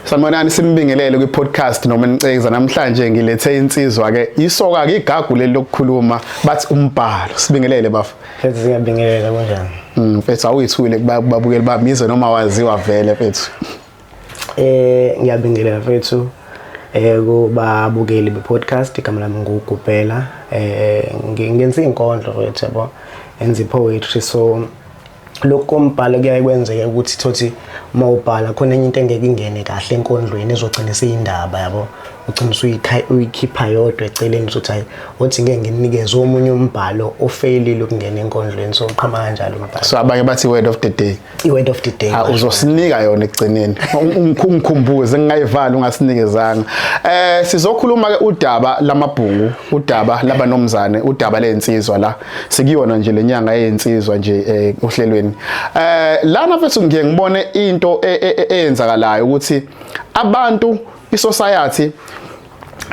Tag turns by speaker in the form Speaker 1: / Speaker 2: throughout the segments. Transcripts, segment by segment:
Speaker 1: Sanibonani, simbingelele kwi-podcast noma nicekeza. Namhlanje ngilethe insizwa ke, isoka ke, igagu leli lokukhuluma, bathi umbhalo. Sibingelele, bafa.
Speaker 2: Mfethu, siyabingelela, kunjani?
Speaker 1: Mfethu, awuyithule kubabukeli bami, izwe noma waziwa vele, mfethu.
Speaker 2: Ngiyabingelela, mfethu, kubabukeli be-podcast. Igama lami nguGubhela. Ngenza inkondlo, mfethu, yabo, enza poetry. So lokhu kombhalo kuyaye kwenzeke ukuthi thothi uma ubhala khona enye into engeke ingene kahle enkondlweni, ezogcina isiyindaba, yabo, ugcina uyikhipha yodwa eceleni, uzothi hayi, uthi ngeke nginikeze omunye umbhalo ofeyilile ukungena enkondlweni. So uqhama kanjalo umbhalo.
Speaker 1: So abanye bathi word of the day.
Speaker 2: I-word of the day.
Speaker 1: Ah, uzosinika yona ekugcineni. Ungikhumbuze, ngingayivali ungasinikezanga. Sizokhuluma ke udaba lamabhungu, udaba labanomzane, udaba lensizwa la. Sikuyona nje lenyanga yezinsizwa nje ohlelweni. Lana, mfethu, ngiye ngibone into eyenzakalayo ukuthi abantu, isociety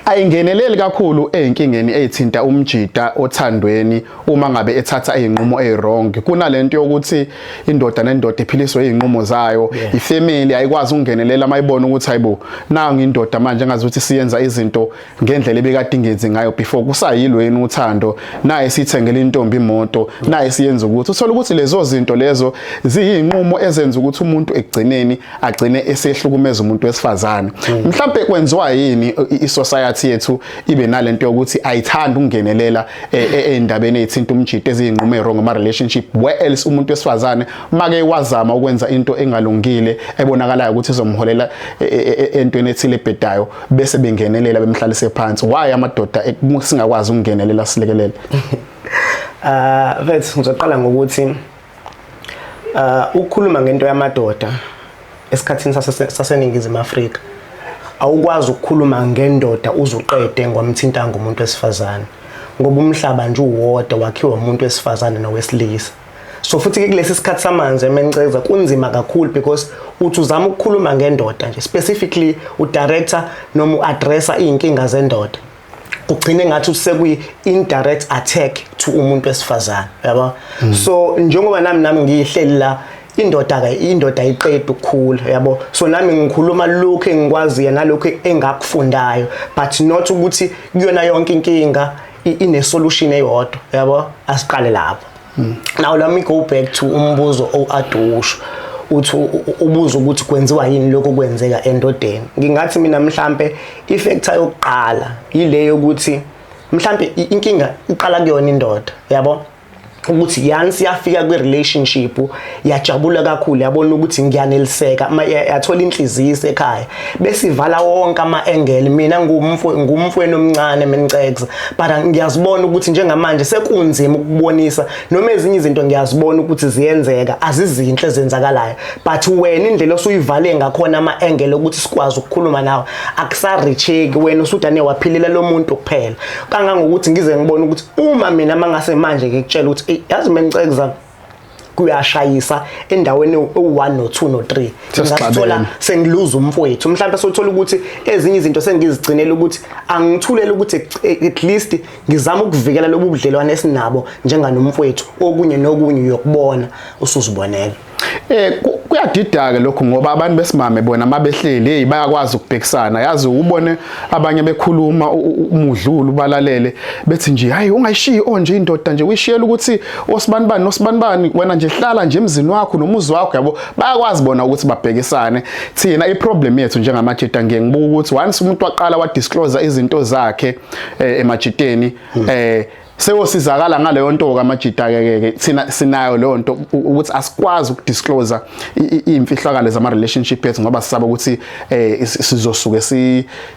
Speaker 1: ayingeneleli kakhulu ey'nkingeni ey'thinta umjida othandweni uma ngabe ethatha iy'nqumo ey'wrong, kunalento yokuthi indoda nendoda iphiliswe iy'nqumo zayo. Ifamily ayikwazi ukungenelela uma ibona ukuthi hayibo, nangu indoda manje engazi ukuthi siyenza izinto ngendlela ebekade ingenzi ngayo before, kusayilweni uthando, naye sithengele intombi imoto, naye siyenza ukuthi uthola ukuthi lezo zinto lezo ziyinqumo ezenza ukuthi umuntu ekugcineni agcine esehlukumeza umuntu wesifazane. Mhlambe kwenziwa yini i-society yethu ibe nalento yokuthi ayithandi ukungenelela ey'ndabeni ey'thinta umjito, eziyinqumo ey'wrong ama-relationship, where else umuntu wesifazane make wazama ukwenza into engalungile ebonakalayo ukuthi izomholela entweni ethile ebhedayo, bese bengenelela bemhlalise phansi? Why amadoda singakwazi ukungenelela silekelele?
Speaker 2: Ah, mfethu, ngizoqala ngokuthi ukukhuluma ngento yamadoda esikhathini saseNingizimu Afrika, awukwazi ukukhuluma ngendoda uzuqede ngomthintanga umuntu wesifazane, ngoba umhlaba nje uwodwa wakhiwa umuntu wesifazane nowesilisa. So futhi ke kulesi sikhathi samanzi emenceza kunzima kakhulu, because uthi uzama ukukhuluma ngendoda nje specifically, udirector noma uaddressa izinkinga zendoda, kugcine ngathi sekuyi indirect attack to umuntu wesifazane, yabo. So njengoba nami ngiyihleli la, indoda ke, indoda ayiqedi ukukhula, yabo. So nami ngikhuluma lokhu engikwaziyo nalokhu engakufundayo, but not ukuthi kuyona yonke inkinga ine solution eyodwa, yabo. Asiqale lapho. Now let me go back to umbuzo owadusho, uthi ubuza ukuthi kwenziwa yini lokho kwenzeka endodeni. Ngingathi mina mhlambe ifactor yokuqala ile yokuthi mhlambe inkinga iqala kuyona indoda, yabo, ukuthi yansi yafika kwi-relationship, yajabula kakhulu, yabona ukuthi ngiyaneliseka, yathola inhliziyo ekhaya, bese ivala wonke ama-angle. Mina ngumfweni omncane, menicekza, but ngiyazibona ukuthi njengamanje sekunzima ukubonisa noma ezinye izinto ngiyazibona ukuthi ziyenzeka, azizinhle ezenzakalayo, but wena indlela osuyivale ngakhona ama-angle ukuthi sikwazi ukukhuluma nawe akusa-reacheki. Wena usudane waphilela lo muntu kuphela, kangangokuthi ngize ngibone ukuthi uma mina mangase manje ngikutshela ukuthi, "Ey, yazi menicekza, kuyashayisa endaweni ewu-1 no-2 no-3," ngingathola sengiluza umfowethu. Mhlawumbe sothola ukuthi ezinye izinto sengizigcinela ukuthi angithulele, ukuthi at least ngizama ukuvikela lobu budlelwane esinabo njenganomfowethu. Okunye nokunye uyokubona usuzibonela.
Speaker 1: Kuyadida ke lokhu, ngoba abantu besimame bona mabehleli, hey, bayakwazi ukubhekisana. Yazi, ubone abanye bekhuluma umudlulu, balalele bethi nje, hayi, ungayishiyi onje indoda nje, uyishiyela ukuthi osibanibani nosibanibani, wena nje hlala nje emzini wakho nomuzi wakho, yabo. Bayakwazi bona ukuthi babhekisane. Thina iproblem yethu njengamajita, ngiye ngibuka ukuthi once umuntu waqala wa disclose izinto zakhe emajiteni, seyosizakala ngaleyo nto kamajita. Ke ke thina sinayo leyo nto ukuthi asikwazi ukudisclose imfihlakalo zama relationship yethu, ngoba sisaba ukuthi sizosuke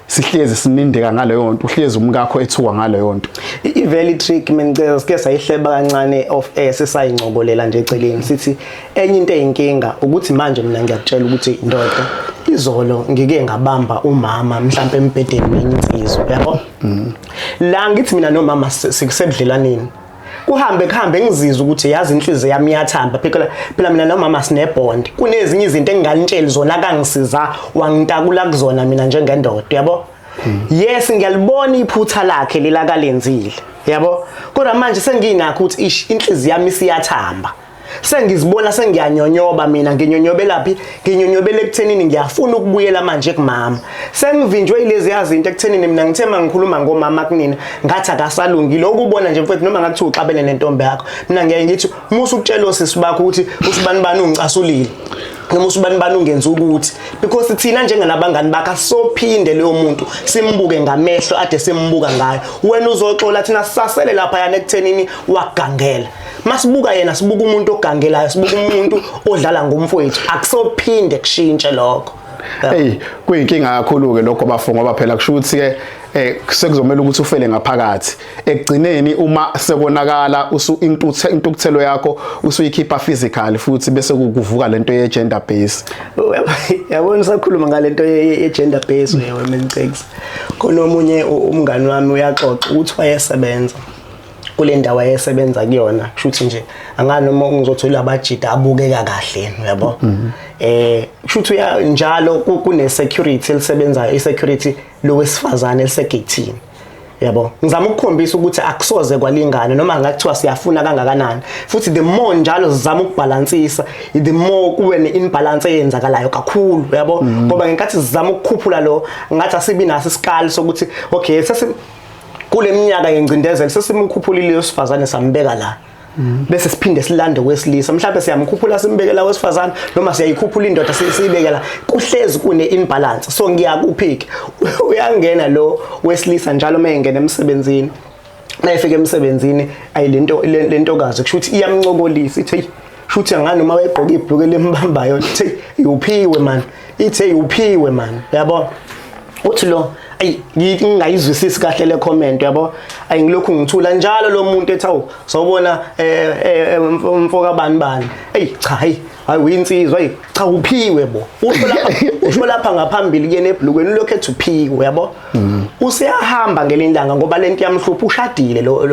Speaker 1: sihlezi sinindeka ngaleyo nto, uhlezi umkakho ethuka ngaleyo nto.
Speaker 2: I-very trick, menicela sike sayihleba kancane off air, sesayincokolela nje eceleni, sithi enye into eyinkinga ukuthi manje mina ngiyakutshela ukuthi, ndoda, izolo ngike ngabamba umama mhlampe embhedeni nenye insizwa, yabo. La ngithi mina nomama sikusebudlelaneni, kuhambe kuhambe ngizizwe ukuthi yazi inhliziyo yami iyathamba, phela mina nomama sinebond, kunezinye izinto enginganitsheli zona, kangisiza wangitakula kuzona mina njengendoda, yabo. Yes, ngiyalibona iphutha lakhe lelakalenzile, yabo, kodwa manje senginakho ukuthi ish, inhliziyo yami isiyathamba. Sengizibona sengiyanyonyoba mina, nginyonyobelaphi? Nginyonyobela ekuthenini ngiyafuna ukubuyela manje kumama. Sengivinjwe yilezi yazinto ekuthenini mina ngithe mangikhuluma ngomama kunina ngathi akasalungile. Ukubona nje mfethu, noma ngathi uxabene nentombi yakho, mina ngiyaye ngithi musa ukutshela osisi bakho ukuthi usibani bani ungicasulile noma usibani bani ungenza ukuthi, because thina njenganabangani bakhe asophinde leyo muntu simbuke ngamehlo ade simbuka ngayo. Wena uzoxola, thina sisasele lapha yana ekuthenini wagangela. Masibuka yena sibuka umuntu ogangelayo, sibuka umuntu odlala ngomfowethu, akusophinde kushintshe lokho.
Speaker 1: Hey, kuyinkinga kakhulu ke lokho bafo, ngoba phela kusho ukuthi ke sekuzomela ukuthi ufele ngaphakathi ekugcineni uma sekonakala usu intukuthelo yakho usuyikhipha physically futhi bese kuvuka lento ye gender base.
Speaker 2: Yabona, usakhuluma ngalento ye gender base weMentex, khona omunye umngani wami uyaxoxa ukuthi wayesebenza kule ndawo ayesebenza kuyona, kusho ukuthi nje angani noma ngizothola abajida abukeka kahle, uyabo, kusho ukuthi uya njalo kune security elisebenzayo, i security lowesifazane elisegate, yabo. Ngizama ukukhombisa ukuthi akusoze kwalingana noma ngathiwa siyafuna kangakanani, futhi the more njalo sizama ukubhalansisa, the more kube ne-imbalance eyenzakalayo kakhulu, yabo, ngoba ngenkathi sizama ukukhuphula lo ngathi asibi naso isikali sokuthi okay, sesi kule minyaka yengcindezelo sesimkhuphulile yosifazane sambeka la, bese siphinde silande wesilisa, mhlawumbe siyamkhuphula simbekela wesifazane noma siyayikhuphula indoda siyibekela, kuhlezi kune imbalance. So ngiyakuphika, uyangena lo wesilisa njalo uma engena emsebenzini, mayefika emsebenzini ayilento lentokazi kusho ukuthi iyamncokolisa, ithi shuthi angani noma wayegqoka ibhluke lembambayo, ithi uphiwe man, ithi uphiwe man, yabo. Uthi lo ayi ngingayizwisisi kahle le comment, yabo, ayi ngilokhu ngithula njalo lo muntu ethi awu sawubona mfoka bani bani, ey cha, hey hayi uyinsizwa, hey cha uphiwe bo, usho lapha, usho lapha ngaphambili kuyena ebhlukweni lokho ethi uphiwe, yabo. Useyahamba ngelinye ilanga ngoba lento yamhlupha, ushadile lo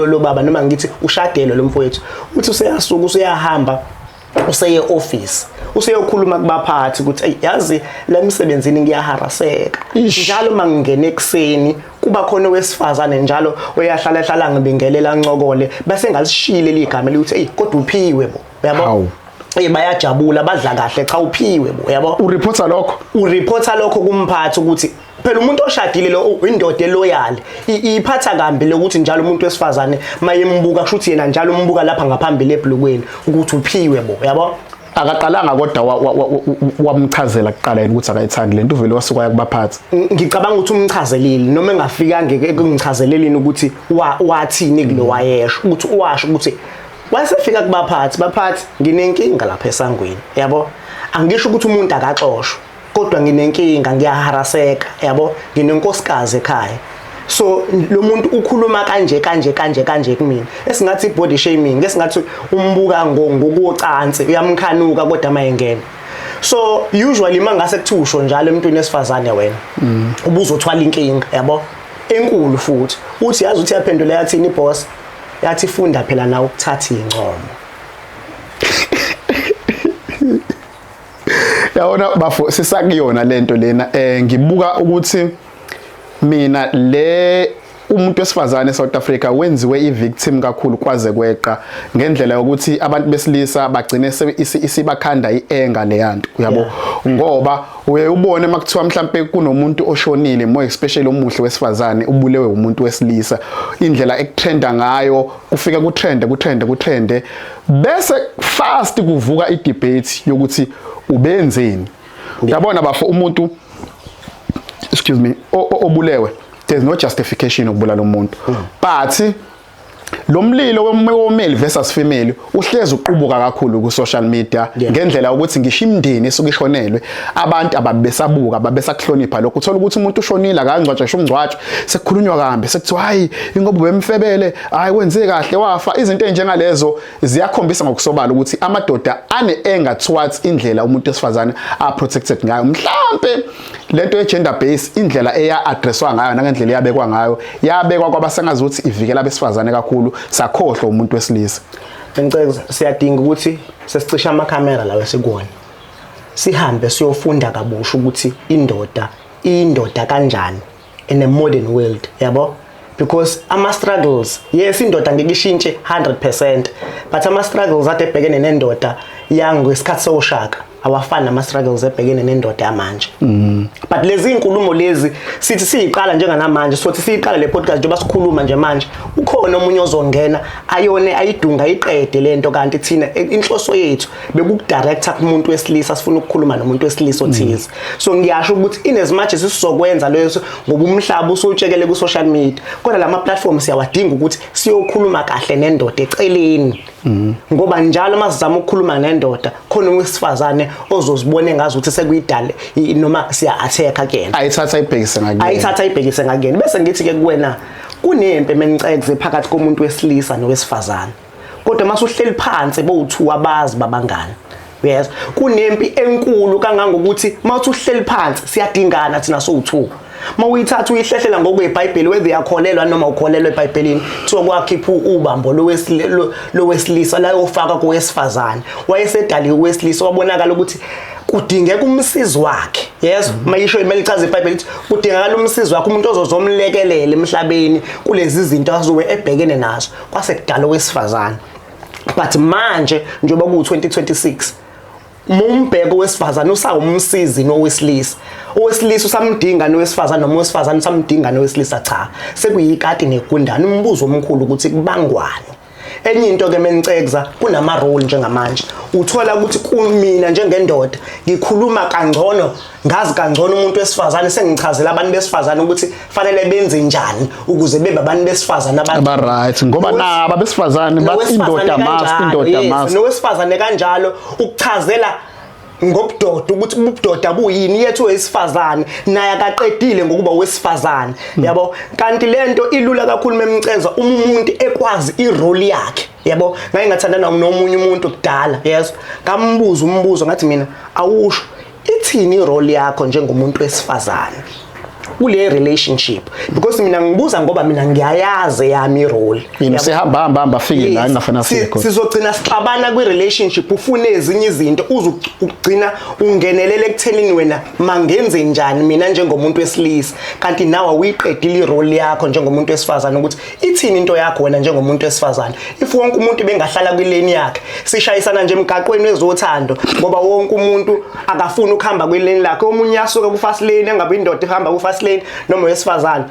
Speaker 2: lo baba, noma ngithi ushadele lo mfowethu, uthi useyasuka useyahamba useye office useyokhuluma kubaphathi ukuthi ey yazi la emsebenzini ngiyaharaseka njalo mangingena ekseni kuba khona owesifazane njalo oyahlala hlala ngibingelela ncokole bese ngalishile ligama elithi ey kodwa uphiwe bo, uyabo. Eh bayajabula badla kahle, cha uphiwe bo, uyabo.
Speaker 1: Ureporta lokho?
Speaker 2: Ureporta lokho kumphathi ukuthi phela umuntu oshadile lo indoda eloyal iphatha kambi lokuthi njalo umuntu wesifazane mayembuka kusho ukuthi yena njalo umbuka lapha ngaphambili ebhlukweni ukuthi uphiwe bo, uyabo.
Speaker 1: Akaqalanga kodwa wamchazela kuqala yena ukuthi akayithandi lento, uvele wasuka waya kubaphathi?
Speaker 2: Ngicabanga ukuthi umchazelile noma engafika ngeke ekungichazelelini ukuthi wathini kulo wayesho ukuthi washo ukuthi wasefika kubaphathi, baphathi nginenkinga lapha esangweni, yabo, angisho ukuthi umuntu akaxoshwe kodwa nginenkinga, ngiyaharaseka, yabo, nginenkosikazi ekhaya, so lo muntu ukhuluma kanje kanje kanje kanje kumina, esingathi body shaming, esingathi umbuka ngokucansi, uyamkhanuka kodwa mayengena. So usually mangase kuthiwa usho njalo emntwini esifazane wena ubuzothwala inkinga, yabo, enkulu futhi. Uthi yazi uthi yaphendula yathini boss, yathi funda phela nawe ukuthatha incomo.
Speaker 1: Yabona bafo, sisakuyona lento lena, ngibuka ukuthi mina le umuntu wesifazane eSouth Africa wenziwe i-victim kakhulu kwaze kweqa ngendlela yokuthi abantu besilisa bagcine isibakhanda i-anger leyanto, uyabo, ngoba uye ubone makuthiwa mhlambe kunomuntu oshonile, more especially omuhle wesifazane ubulewe umuntu wesilisa, indlela ekutrenda ngayo, kufika kutrende kutrende kutrende bese fast kuvuka i-debate yokuthi ubenzeni. Uyabona bafo, umuntu, excuse me, obulewe, there's no justification ukubulala umuntu, but lo mlilo womale versus female uhlezi uqubuka kakhulu ku social media ngendlela ukuthi ngisho imindeni esuke ishonelwe abantu ababesabuka ababesakuhlonipha lokho. Uthola ukuthi umuntu ushonile akangcwatshwa ngisho umngcwatsho, sekukhulunywa kambi, sekuthiwa hayi ingoba ubemfebele, hayi wenze kahle wafa. Izinto ezinjengalezo ziyakhombisa ngokusobala ukuthi amadoda ane anger towards indlela umuntu wesifazane a protected ngayo. Mhlambe lento ye gender base, indlela eya addresswa ngayo nangendlela eyabekwa ngayo, yabekwa kwabasengazuthi ivikela abesifazane kakhulu, sakhohlwa umuntu wesilisa.
Speaker 2: Ngicela, siyadinga ukuthi sesicisha amakhamera lawa esikuwona, sihambe siyofunda kabusha ukuthi indoda indoda kanjani in a modern world, yabo. Because ama struggles, yes, indoda ngeke ishintshe 100%, but ama struggles ade ebhekene nendoda yangesikhathi soshaka awafani nama struggles ebhekene nendoda yamanje. But lezi inkulumo lezi sithi siyiqala njenganamanje, sothi siyiqala le podcast, njengoba sikhuluma nje manje, ukhona omunye ozongena ayone ayidunga ayiqede lento. Kanti thina inhloso yethu bekukudirecta kumuntu wesilisa, sifuna ukukhuluma nomuntu wesilisa othize. So ngiyasho ukuthi in as much as sizokwenza leso, ngoba umhlaba usutshekele ku social media, kodwa lama platforms siyawadinga ukuthi siyokhuluma kahle nendoda eceleni, ngoba njalo masizama ukukhuluma nendoda khona owesifazane ozozibona engazi ukuthi sekuyidale noma siya attack kuyena.
Speaker 1: Ayithatha ibhekise ngakuyena.
Speaker 2: Ayithatha ayibhekise ngakuyena. Bese ngithi ke kuwena, kunempi emenicekze phakathi komuntu wesilisa nowesifazane, kodwa masuhleli phansi bowu2 abazi babangani. Yes, kunempi enkulu kangangokuthi mawuthi uhleli phansi siyadingana thina sowu2. Mawuyithatha uyihlehlela ngokweBhayibheli, whether uyakholelwa noma ukholelwa eBhayibhelini, kuthiwa kwakhipha ubambo lowesilisa layofaka kowesifazane. Wayesedaliwe owesilisa, wabonakala ukuthi kudingeka umsizi wakhe. Yes, mayisho imele ichaze iBhayibheli ithi kudingakala umsizi wakhe, umuntu ozozomlekelela emhlabeni kulezi zinto azobe ebhekene nazo. Kwase kudala owesifazane. But manje njengoba ku 2026, mumbheko wesifazane usawumsizi nowesilisa, owesilisa usamdinga nowesifazane, noma owesifazane usamdinga nowesilisa? Cha, sekuyikati negundane. Umbuzo omkhulu ukuthi kubangwani? Enye into ke menicekza, kunama role. Njengamanje uthola ukuthi kumina njengendoda ngikhuluma kangcono, ngazi kangcono umuntu wesifazane, sengichazela abantu besifazane ukuthi fanele benze njani ukuze bebe abantu besifazane.
Speaker 1: Aba right, ngoba naba besifazane bathi indoda must, indoda must.
Speaker 2: Nowesifazane kanjalo, ukuchazela ngobudoda ukuthi ubudoda buyini, yethu wesifazane naye akaqedile ngokuba wesifazane, yabo. Kanti lento ilula kakhulu memceza uma umuntu ekwazi irole yakhe, yabo. Ngake ngathandana nomunye umuntu kudala, yes, ngambuza umbuzo, ngathi mina, awusho, ithini irole yakho njengomuntu wesifazane kule relationship? Because mina ngibuza ngoba mina ngiyayazi yami irole.
Speaker 1: Yini sehamba hamba hamba afike la engafana afike khona.
Speaker 2: Sizogcina sixabana kwi-relationship, ufune ezinye izinto, uze ugcina ungenelele ekuthenini wena mangenze njani mina njengomuntu wesilisa, kanti nawe awuyiqedile irole yakho njengomuntu wesifazane, ukuthi ithini into yakho wena njengomuntu wesifazane. If wonke umuntu bengahlala kwilane yakhe, sishayisana nje emgaqweni wezothando, ngoba wonke umuntu akafuni ukuhamba kwilane lakhe. Omunye uyasuka ku-fast lane, engabe indoda ihamba ku-fast lane noma wesifazane,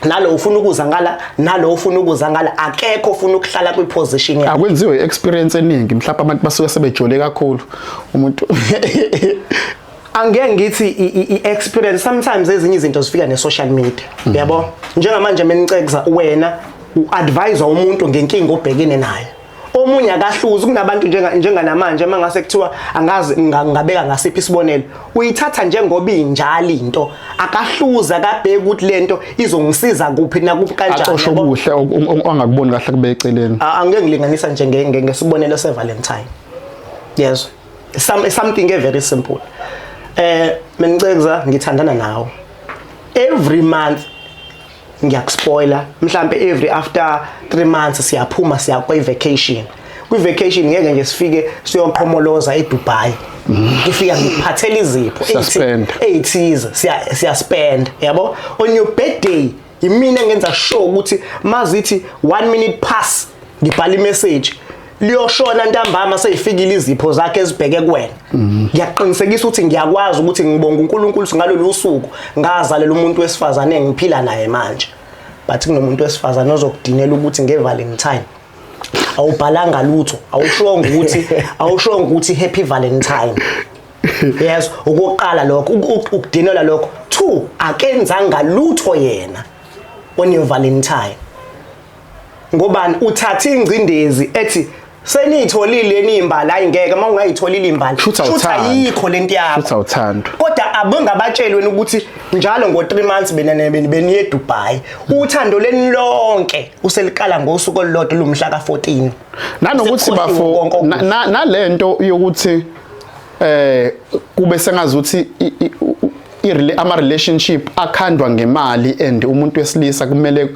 Speaker 2: nalo ufuna ukuza ngala, nalo ufuna ukuza ngala, akekho ufuna ukuhlala kwi-position yakhe.
Speaker 1: Akwenziwe experience eningi, mhlawumbe abantu basuke sebejole kakhulu umuntu.
Speaker 2: Angeke ngithi i-experience, sometimes ezinye izinto zifika ne-social media, yabo. Njengamanje menicekza wena u-advise umuntu ngenkinga obhekene nayo, omunye akahluzi. Kunabantu njenganamanje mangase kuthiwa angazi ngabeka ngasiphi isibonelo, uyithatha njengoba injalo into, akahluza, akabheki ukuthi lento izongisiza kuphi nakuphi kanjani.
Speaker 1: Acoshe
Speaker 2: yabo.
Speaker 1: Okuhle angakuboni kahle kube eceleni.
Speaker 2: Angeke ngilinganisa nje ngesibonelo seValentine, yes, something e very simple. Menicekza, ngithandana nawe, every month ngiyakuspoiler, mhlambe every after 3 months siyaphuma, siya kwi vacation. Kwi vacation ngeke nje sifike siyoqhomoloza eDubai, ngifika ngiphathela izipho
Speaker 1: Siyaspend.
Speaker 2: eyithize, siya spend, yabo. On your birthday imina engenza sure ukuthi mazithi 1 minute past ngibhala imessage, liyoshona ntambama seyifikile izipho zakhe ezibheke kuwena. Ngiyaqinisekisa ukuthi ngiyakwazi ukuthi ngibonga uNkulunkulu ngalolu suku ngazalela umuntu wesifazane engiphila naye manje. But kunomuntu wesifazane ozokudinela ukuthi ngeValentine awubhalanga lutho, awushongo ukuthi happy Valentine. Yes, okokuqala lokho ukudinela lokho. Two, akenzanga lutho yena on your Valentine. Ngobani? Uthatha ingcindezi ethi seniyitholile niyimbali. Hayi, ngeke, uma ungayitholile imbali,
Speaker 1: Shuthi
Speaker 2: shuthi
Speaker 1: awuthandi.
Speaker 2: ayikho lento yakho.
Speaker 1: Shuthi awuthandi.
Speaker 2: Kodwa abungabatsheli wena ukuthi njalo ngo-3 months bena beniye eDubai. Uthando leni lonke uselikala ngosuku olulodwa lumhla ka-14.
Speaker 1: Nanokuthi
Speaker 2: Sekukhohliwe
Speaker 1: bafo
Speaker 2: konke okuhle.
Speaker 1: nalento yokuthi kube sengazuthi ama relationship akhandwa ngemali and umuntu wesilisa kumele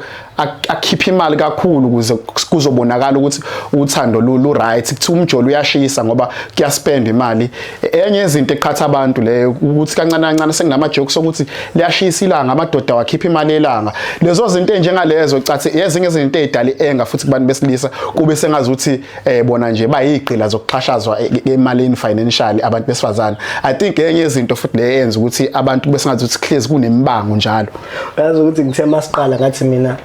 Speaker 1: Akhipha imali kakhulu ukuze kuzobonakala ukuthi uthando lu right. Kuthiwa umjolo uyashisa ngoba kuyaspend imali. Enye yezinto eqhatha abantu leyo, ukuthi kancane kancane sekunama jokes okuthi liyashisa ilanga, amadoda wakhipha imali elanga. Lezo zinto enjengalezo cathi ezinye izinto ezidala ienga futhi kubantu besilisa, kube sengazuthi bona nje bayigqila zokuxhashazwa emalini, financially, abantu besifazane. I think enye izinto futhi le yenza ukuthi abantu kube sengazuthi kuhlezi kunemibango njalo.
Speaker 2: Uyazi ukuthi ngithe masiqala ngathi mina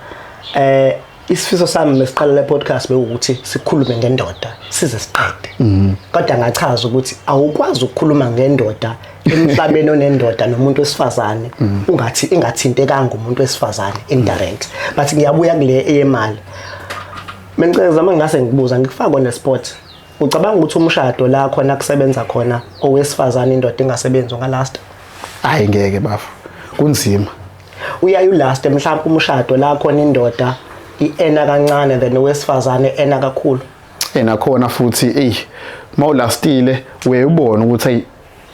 Speaker 2: isifiso sami mesiqala le podcast bewukuthi sikhulume ngendoda size siqede. Kodwa ngachaza ukuthi awukwazi ukukhuluma ngendoda emhlabeni onendoda nomuntu wesifazane ungathi ingathintekanga umuntu wesifazane indirect. But ngiyabuya kule eyemali. Mina zama ngase ngikubuza, ngikufaka on the spot. Ucabanga ukuthi umshado la khona kusebenza khona owesifazane, indoda ingasebenzi, ungalast?
Speaker 1: Hayi, ngeke bafo, kunzima.
Speaker 2: Uyaye ulast mhlawumbe umshado la khona indoda i-earna kancane than owesifazane earna kakhulu?
Speaker 1: Nakhona futhi, ey, mawulastile uye ubone ukuthi hey,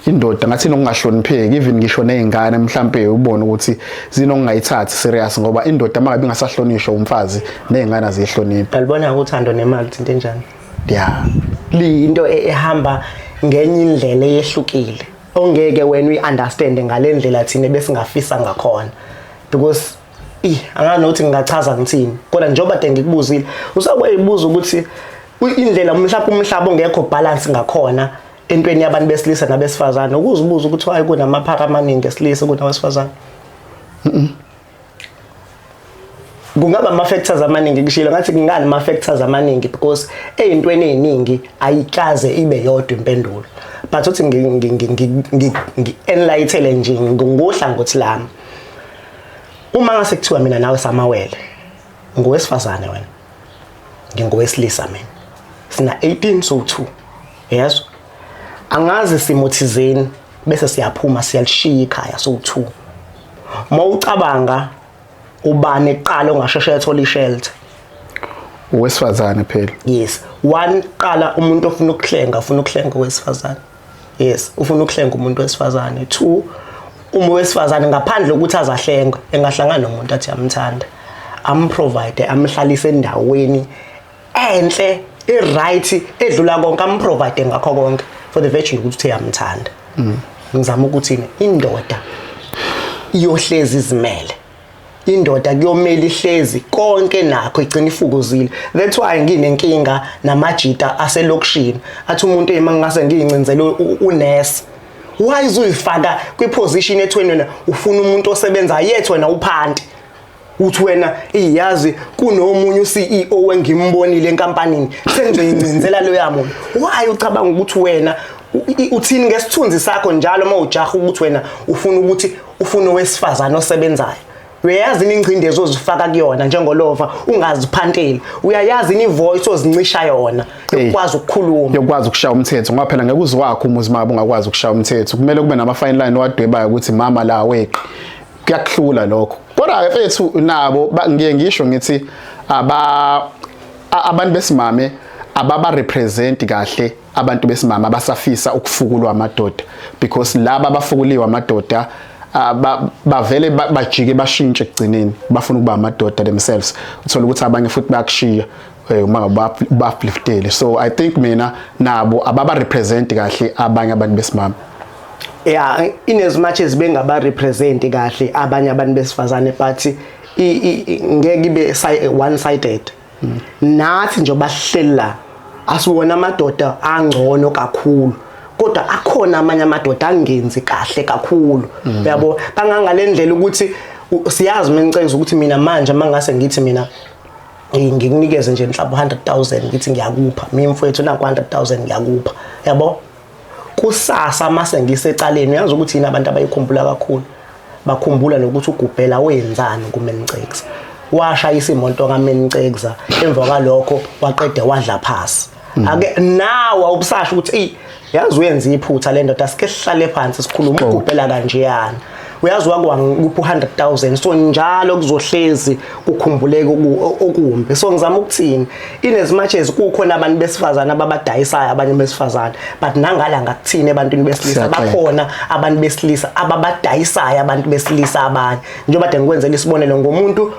Speaker 1: indoda ngathi nokungahlonipheki, even ngisho nezingane mhlambe ubone ukuthi zinokungayithathi serious, ngoba indoda mangabe ingasahlonishwa umfazi, nezingane azihloniphi.
Speaker 2: Alibona uthando nemali into enjani?
Speaker 1: Yeah.
Speaker 2: Liyinto ehamba ngenye indlela eyehlukile ongeke wena uyi-understand ngale ndlela thina besingafisa ngakhona, because angazi nokuthi ngingachaza ngithini, kodwa njengoba de ngikubuzile, usakwayibuza ukuthi indlela mhlawumbe umhlaba ongekho balance ngakhona entweni yabantu besilisa nabesifazane, ukuzibuza ukuthi why kunamaphara amaningi esilisa kunawesifazane. Kungaba ama-factors amaningi. Kushilo ngathi kungani ama-factors amaningi, because ey'ntweni ey'ningi ayikaze ibe yodwa impendulo, but uthi ngi-enlightele nje ngohlangothi lami. Uma ngase kuthiwa mina nawe samawele, ngowesifazane wena, ngingowesilisa mina, sina 18 so 2, yes, angazi simo thizeni, bese siyaphuma siyalishiya ikhaya so 2, mawucabanga ubani eqala ongasheshe ethola ishelter?
Speaker 1: Owesifazane phela.
Speaker 2: Yes, one qala umuntu ofuna ukuhlenga, ufuna ukuhlenga owesifazane. Yes, ufuna ukuhlenga umuntu wesifazane. Two, uma wesifazane ngaphandle ukuthi azahlengwe engahlangana nomuntu athi yamthanda, amprovide, amhlalise endaweni enhle, i-right edlula konke, amprovide ngakho konke for the virtue ukuthi uthe yamthanda. Ngizama ukuthi indoda iyohlezi izimele. Indoda kuyomela ihlezi konke nakho igcina ifukuzile. That's why nginenkinga namajita aselokishini athi umuntu ema ngase ngiyincinzele unesi. Why uzuyifaka kwiposition ethweni wena ufuna umuntu osebenza yethu, wena uphanti, uthi wena iyazi kunomunye uCEO engimbonile enkampanini, sengizoyincinzela loya muntu? Why ucabanga ukuthi wena uthini ngesithunzi sakho njalo uma ujaha ukuthi wena ufuna ukuthi ufuna owesifazane osebenzayo? Uyayazi ingcindezi ozifaka kuyona njengolova ungaziphanteli? Uyayazi ini-voice ozincisha yona yokwazi ukukhuluma?
Speaker 1: Yokwazi ukushaya umthetho, ngoba phela ngeke uzwakho umuzi mabe ungakwazi ukushaya umthetho. Kumele kube nama fine line owadwebayo ukuthi mama la weqi, kuyakuhlula lokho. Kodwa ke mfethu nabo ngiye ngisho ngithi aba abantu besimame ababa represent kahle abantu besimame abasafisa ukufukulwa amadoda, because laba abafukuliwe amadoda bavele bajike bashintshe ekugcineni, bafuna ukuba amadoda themselves. Uthola ukuthi abanye futhi bayakushiya uma ba-upliftele. So I think mina nabo ababa represent kahle abanye abantu besimame.
Speaker 2: Yeah, in as much as bengaba represent kahle abanye abantu besifazane, but ngeke ibe one sided. Nathi nje bahleli la asiwona amadoda angcono kakhulu, kodwa akhona amanye amadoda angenzi kahle kakhulu, uyabo, kangangalendlela ukuthi siyazi meniceza ukuthi mina manje mangase ngithi mina ngikunikeze nje mhlawumbe 100,000, ngithi ngiyakupha mina mfowethu, naku 100,000 ngiyakupha, yabo, kusasa mase ngisecaleni, uyazi ukuthi yini abantu abayikhumbula kakhulu? Bakhumbula nokuthi ugubhela wenzani kuMencekza, washayisa imoto kaMencekza, emva kwalokho waqede wadla phasi. Ake nawe awubusasho ukuthi eyi, yazi uyenza iphutha le ndoda, sike sihlale phansi sikhulume, ugubhela kanjeyana. Uyazi wakwangikuphi 100,000, so njalo kuzohlezi kukhumbuleke okumbi. So ngizama ukuthini, in as much as kukhona abantu besifazane ababadayisayo abanye besifazane, but nangala ngakuthini ebantwini besilisa,
Speaker 1: Siyaxeka.
Speaker 2: bakhona abantu besilisa ababadayisayo abantu besilisa abanye, njengoba de ngikwenzela isibonelo ngomuntu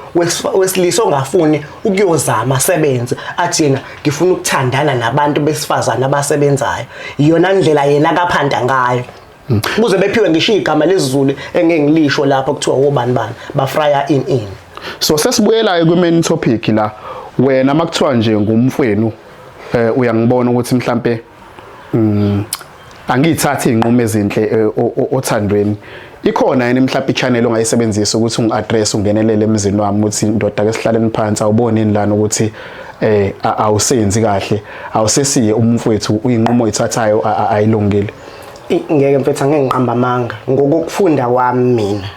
Speaker 2: wesilisa ongafuni ukuyozama asebenze, athi yena ngifuna ukuthandana nabantu besifazane abasebenzayo. Iyona ndlela yena akaphanda ngayo, kuze bephiwe ngisho igama lesiZulu engeke ngilisho lapho, kuthiwa wobani bani bafraya in.
Speaker 1: So sesibuyela ke main topic la. Wena makuthiwa nje ngumfwenu, uyangibona ukuthi mhlambe angiyithathi izinqumo ezinhle othandweni, ikhona yini mhlawumbe i-channel ongayisebenzisa ukuthi ungi-address, ungenelele emzini wami, ukuthi ndoda, ke sihlaleni phansi, awuboni yini lana ukuthi awusenzi kahle, awusesiye umfowethu, uyinqumo oyithathayo ayilungile?
Speaker 2: Ngeke mfethu, angeke ngiqamba amanga. Ngokufunda kwami mina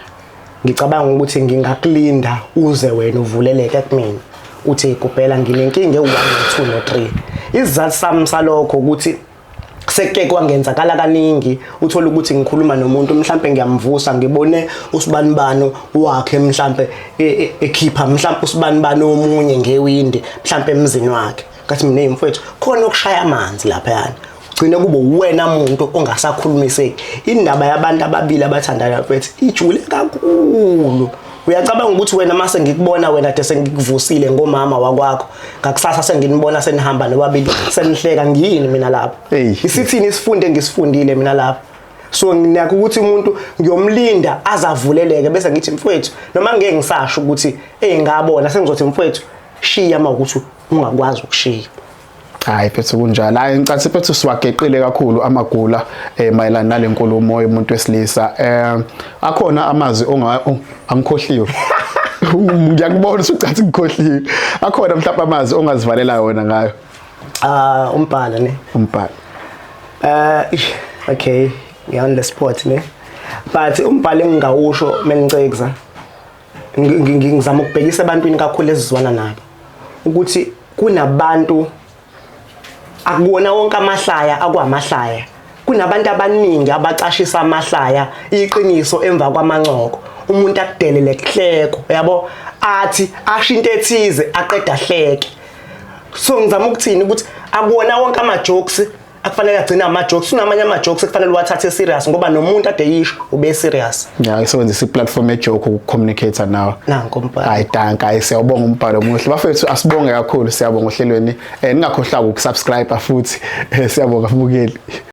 Speaker 2: ngicabanga ukuthi ngingakulinda uze wena uvuleleke kumina, uthi kupela nginenkinga ewu-1 no-2 no-3. Isizathu sami salokho ukuthi sekuke kwangenzakala kaningi, uthola ukuthi ngikhuluma nomuntu, mhlambe ngiyamvusa, ngibone usibanibani wakhe mhlambe ekhipha mhlambe usibanibani omunye ngewindi mhlambe emzini wakhe, ngathi mina, mfowethu, khona okushaya amanzi laphayana. Gcine kube uwena muntu ongasakhulumiseki. Indaba yabantu ababili abathandana, mfethu, ijule kakhulu. Uyacabanga ukuthi wena mase ngikubona wena de sengikuvusile ngomama wakwakho, ngakusasa senginibona senihamba nobabili senihleka, ngiyini mina lapho?
Speaker 1: Eyi.
Speaker 2: Isithini isifunde engisifundile mina lapho? So nginakho ukuthi umuntu ngiyomlinda azavuleleke, bese ngithi mfowethu, noma ngeke ngisasho ukuthi engabona, sengizothi mfowethu, shiya uma ukuthi ungakwazi ukushiya.
Speaker 1: Hayi mfethu, kunjalo. Hayi, ngicathi mfethu siwageqile kakhulu amagula mayelana nale nkulumo yomuntu wesilisa. Akhona amazwi onga, oh, angikhohliwe. Ngiyakubona usucathi ngikhohliwe. Akhona mhlawumbe amazwi ongazivalela wona ngayo?
Speaker 2: Ah, umbhala ne?
Speaker 1: Umbhala.
Speaker 2: Ish, okay, ngiya on the spot ne. But umbhalo engingawusho mengicekza, ngizama ukubhekisa ebantwini kakhulu esizwana nabo ukuthi kunabantu, akuwona wonke amahlaya akwamahlaya. Kunabantu abaningi abacashisa amahlaya, iqiniso emva kwamancoko, umuntu akudelele kuhleko, yabo, athi asho into ethize aqeda hleke. So ngizama ukuthini, ukuthi akuwona wonke ama jokes akufanele agcine ama jokes. Kunamanye ama jokes ekufanele uwathathe serious, ngoba nomuntu ade yisho ube serious.
Speaker 1: Ya, isebenzisa i-platform ye-joke uku-communicate nawe.
Speaker 2: Nanko umbhalo.
Speaker 1: Hayi, dankie. Hayi, siyawubonga umbhalo omuhle. Bafethu, asibonge kakhulu, siyabonga ohlelweni. Ningakhohlwa uku-subscribe futhi. Siyabonga, mbukeli.